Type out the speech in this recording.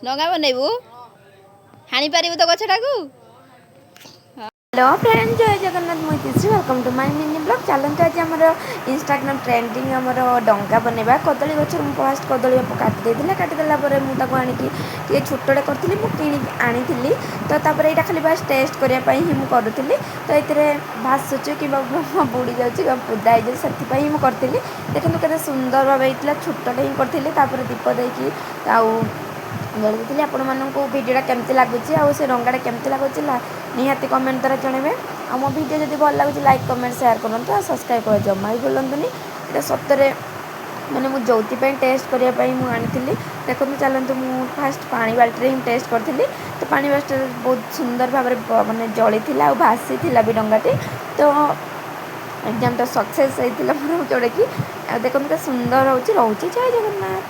ଡଙ୍ଗା ବନେଇବୁ? ହାଣିପାରିବୁ ତ ଗଛଟାକୁ? ହ୍ୟାଲୋ ଫ୍ରେଣ୍ଡ, ଜୟ ଜଗନ୍ନାଥ। ମୁଁ Itishree, welcome to my mini vlog। ଚାଲନ୍ତୁ, ଆଜି ଆମର ଇନଷ୍ଟାଗ୍ରାମ ଟ୍ରେଣ୍ଡିଂ ଆମର ଡଙ୍ଗା ବନେଇବା। କଦଳୀ ଗଛରୁ ମୁଁ ଫାଷ୍ଟ କଦଳୀ କାଟି ଦେଇଥିଲି। କାଟିଦେଲା ପରେ ମୁଁ ତାକୁ ଆଣିକି ଟିକେ ଛୋଟଟେ କରିଥିଲି। ମୁଁ କିଣିକି ଆଣିଥିଲି ତ। ତାପରେ ଏଇଟା ଖାଲି ବାସ୍ ଟେଷ୍ଟ କରିବା ପାଇଁ ହିଁ ମୁଁ କରୁଥିଲି। ତ ଏଥିରେ ଭାସୁଛି କିମ୍ବା ବୁଡ଼ି ଯାଉଛି କିମ୍ବା ବୁଦା ହେଇଯାଉଛି, ସେଥିପାଇଁ ହିଁ ମୁଁ କରିଥିଲି। ଦେଖନ୍ତୁ କେତେ ସୁନ୍ଦର ଭାବେ ହେଇଥିଲା। ଛୋଟଟେ ହିଁ କରିଥିଲି। ତାପରେ ଦୀପ ଦେଇକି ଆଉ ଜଳେଇ ଦେଇଥିଲି। ଆପଣମାନଙ୍କୁ ଭିଡ଼ିଓଟା କେମିତି ଲାଗୁଛି ଆଉ ସେ ଡଙ୍ଗାଟା କେମିତି ଲାଗୁଛି, ନିହାତି କମେଣ୍ଟ ଦ୍ୱାରା ଜଣାଇବେ। ଆଉ ମୋ ଭିଡ଼ିଓ ଯଦି ଭଲ ଲାଗୁଛି, ଲାଇକ୍, କମେଣ୍ଟ, ସେୟାର କରନ୍ତୁ ଆଉ ସବସ୍କ୍ରାଇବ୍ କରିବା ଜମା ବି ଭୁଲନ୍ତୁନି। ଏଇଟା ସତରେ ମାନେ ମୁଁ ଯେଉଁଥିପାଇଁ ଟେଷ୍ଟ କରିବା ପାଇଁ ମୁଁ ଆଣିଥିଲି। ଦେଖନ୍ତୁ, ଚାଲନ୍ତୁ, ମୁଁ ଫାଷ୍ଟ ପାଣି ବାଲ୍ଟିରେ ହିଁ ଟେଷ୍ଟ କରିଥିଲି। ତ ପାଣି ବାଲ୍ଟିରେ ବହୁତ ସୁନ୍ଦର ଭାବରେ ମାନେ ଜଳିଥିଲା ଆଉ ଭାସିଥିଲା ବି ଡଙ୍ଗାଟି। ତ ଏକ୍ଜାମ୍ଟା ସକ୍ସେସ୍ ହେଇଥିଲା ମୋର ଯେଉଁଟାକି। ଆଉ ଦେଖନ୍ତୁ କେତେ ସୁନ୍ଦର ହେଉଛି। ରହୁଛି, ଜୟ ଜଗନ୍ନାଥ।